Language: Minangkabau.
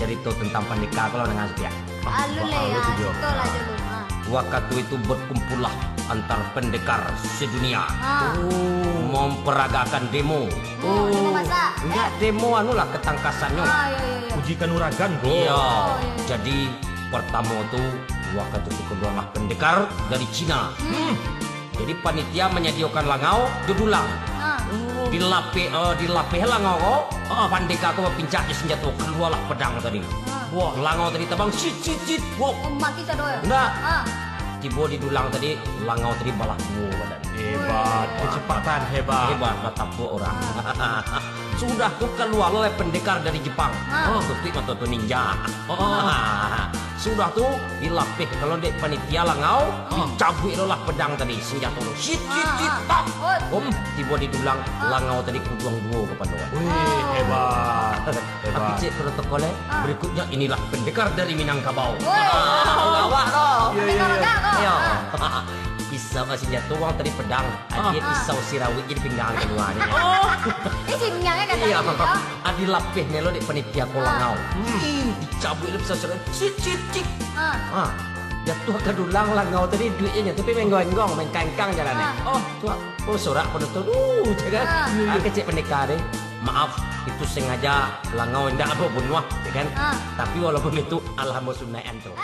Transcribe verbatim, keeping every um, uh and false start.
Carito tantang pandeka ko lah, danga saketek. Alun lai, ah, carito lah dulu. Ah. Wakatu itu berkumpullah antar pendekar sedunia. Ah. Memperagakan demo. Oh, demo masak. Indak, demo anulah, ketangkasannyo. Ah, iyo, iyo, iyo. Uji kanuragan ko. Iyo. Oh, iyo. Jadi, pertamo tu, wakatu tu kaluarlah pendekar dari Cina. Hmm. Jadi, panitia manyadiokan langau jo dulang. Ah. Dilapeh, eh, dilapeh langau ko, ah, pandeka ko bapincak jo sanjato, kaluarlah pedang tadi. Ah. Wah, langau tadi tabang, cit, cit, cit. Wah. Oh, mati sado yo? Indak. Ah. Tibo di dulang tadi, langau tadi balah duo badan. Hebat. Wah. Kecepatan hebat. Hebat, batapuak urang. Ah. Sudah tu, kaluarlah pendekar dari Jepang. Ah. Oh, tutuik mato tu ninja. Oh. Sudah tu, dilapeh kalau dek panitia langau, ah, dicabuik lo lah pedang tadi, sanjato lo. Sit, sit, sit, ah, ah, tap. Oi. Om, tibo di dulang, ah, langau tadi kuduang duo kapado. Wih, hebat. Hebat. Tapi cek protokol, eh. Ah. Berikutnya inilah pendekar dari Minangkabau. Woi. Ah, awak tu. Iyo, iyo, iyo. Pendekar ko. Iyo. Ah. Pisau ka sanjato, urang tadi pedang. Ah. Adia pisau sirawik jadi pinggang kalua ni. Oh. Di sini ya, kan, iyo. Tadi, yo. Adi lapeh ni lo dek panitia ko langau. Ah. Hmm. Ih, dicabuik lo pisau sirawik. Cik, cik, cik. Ah. Ah. Jatuah ka dulang langau tadi, duitnyo jatuah, tapi main gonggong, main kangkang jalan ni. Ah. Oh, tu, oh, sorak penonton. Uh, cak kan? Ah. Ah, kecek pendekar deh. Maaf, itu sengaja langau indak abo bunuah, cak kan? Ah. Tapi walaupun itu, alhamdulillah sunaian tu.